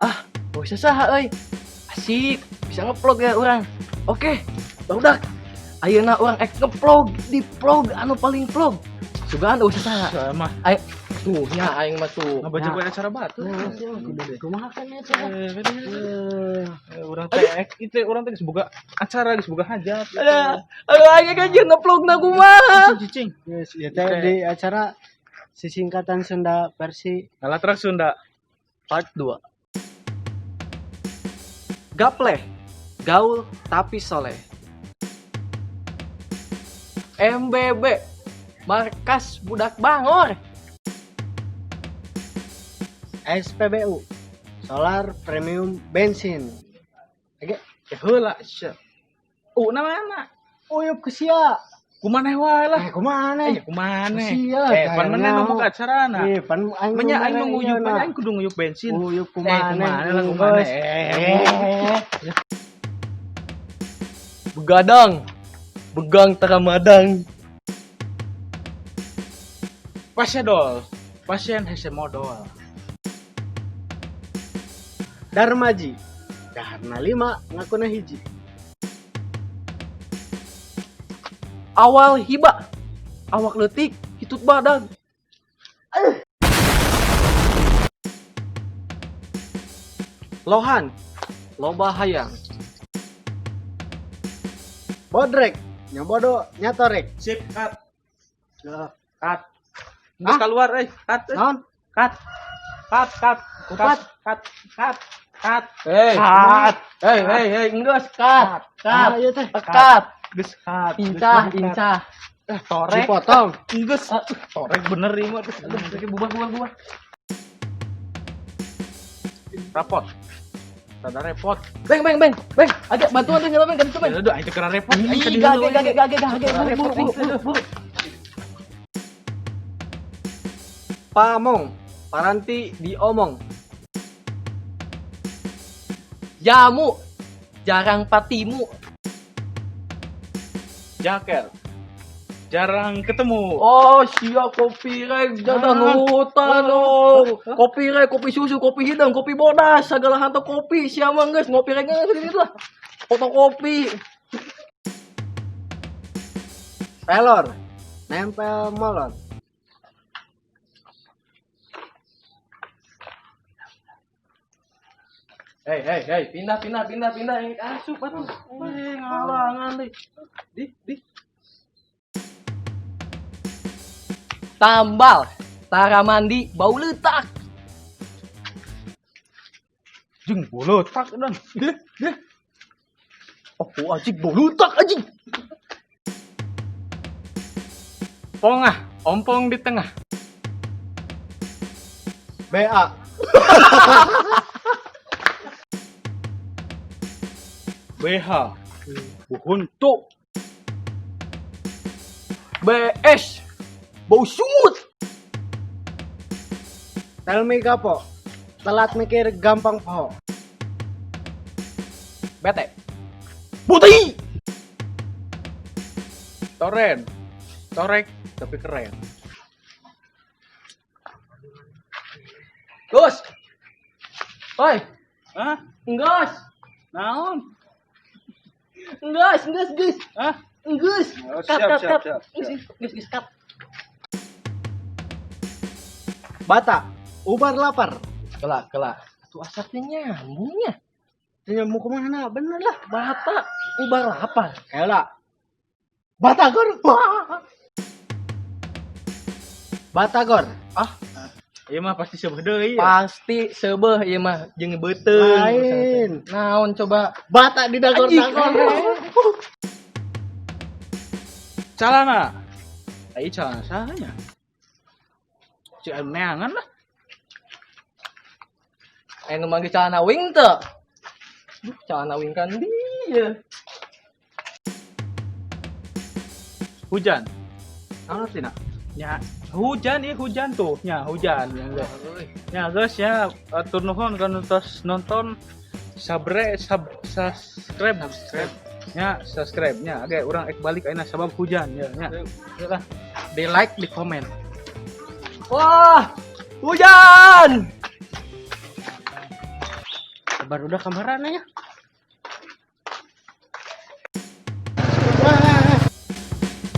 Ah, gak usah saha euy. Asik, bisa ngevlog ya urang. Oke, barudak. Ayeuna urang ek ngevlog di vlog anu paling vlog. Sugan euweuh saha. Sama. Aing tuh nya aing mah tuh. Ngabaca gue acara batu. Kumaha kan eta? Eh, urang teh itu urang teh geus boga acara, geus boga hajat. Aduh, aduh, aing kan jeung ngevlog na kumaha. Cicing. Yes, ya teh di acara sisingkatan Sunda versi Ngalatrak Sunda. Part 2. Gapleh, gaul tapi soleh. MBB, markas budak bangor. SPBU, Solar Premium Bensin. Oke, Ya heula sia. U na mana? Uyup ke sia. Kumaneh wae lah. Eh, kumaha Eh, kumaneh? Sia, Eh, pan maneh nu boga acarana. Ih, pan aing Menya aing nu nu nguyup, mere aing kudu nguyup bensin. Uyup Eh, kumaha kumaneh lah kumaneh. Eh, Eh, Begadang, begang teramadang. Pasedol. Pasien hese modol. Darmaji. Daharna lima, ngakuna hiji. Awal hiba, awak leutik, hitut badag. Lohan, loba hayang. Bodrek, nyabodo, nyatorek. Sip, cut. Lah, Cut. Geus keluar euy, cut. Euy. naon? Cut. Cut, cut. Kupat. Cut, cut, cut. Hei, Cut. hei, hei, hei, enggeus, cut, cut, Ah, iya teh. cut, Geus cut. incah, incah. Eh, torek. Dipotong. Geus. Torek bener ieu mah. Aduh, oke, bubar, bubar, bubar. Rapot. Rada repot. Beng, beng, beng, beng, agak bantuan tuh, nyala beng, ganti beng. Ya udah aing teh kena repot. Aing Ih, tadi gage, dulu, gage, aing. gage, gage, Kena buru, repot, buru, aing buru, teh. buru. Pamong, paranti diomong. Jamu, jarang patimu. Jakel. Jarang ketemu. Oh, siap kopi rek, datang hutan oh. Kopi rek, kopi susu, kopi hitam, kopi bodas, segala hantu kopi. Siapa geus ngopi rek geus gitu lah. Fotokopi. Pelor, nempel molor. Hei, hei, hei, pindah, pindah, pindah, pindah. Ini asup atuh. Eh, ngalangan deui. Di, di. Tambal, tara mandi, bau letak. Jeung bolotak dan. Deh, deh. Oh, anjing, bau letak anjing. Pongah, ompong di tengah. BA. BH. Buhuntu. BS, bau sungut. Telmi gapo. Telat mikir gampang poho. Bete. Putih. Toren. Torek tapi keren. Gus. Oi, Hah? enggeus. Naon? Enggeus, enggeus, geus. Hah? Enggeus. Oh, Cut, siap, cut, siap, cut. siap, Geus, geus, geus, cut. Bata, ubar lapar. Kelak, kelak. Atuh asapnya nyambungnya. Tanya mau kemana? Bener lah. Bata, ubar lapar. Elah. Batagor. Batagor. Ah, Ieu mah pasti seubeuh deui ya. pasti seubeuh ieu mah jeung beuteung. Lain. Naon coba? Bata di dagor-dagor. Calana. Ai calana sahanya. Cik anu neangan lah. Anu manggil celana wing teu? Duh, celana wing kan dia. Hujan. Naon artina? Ya, hujan ih hujan tuh. Ya, hujan ya guys. Ya guys ya, atur nuhun kan tos nonton sabre sub subscribe subscribe. Ya, subscribe nya. Oke, urang ek balik ayeuna sabab hujan ya nya. Yuk lah. Di like, di komen. Wah, hujan. Barudak kamarana ya?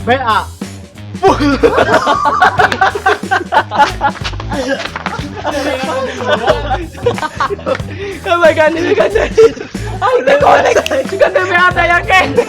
BA. Kebaikan ini kan jadi. Aing teh kolek. Juga teh BA teh yang kene.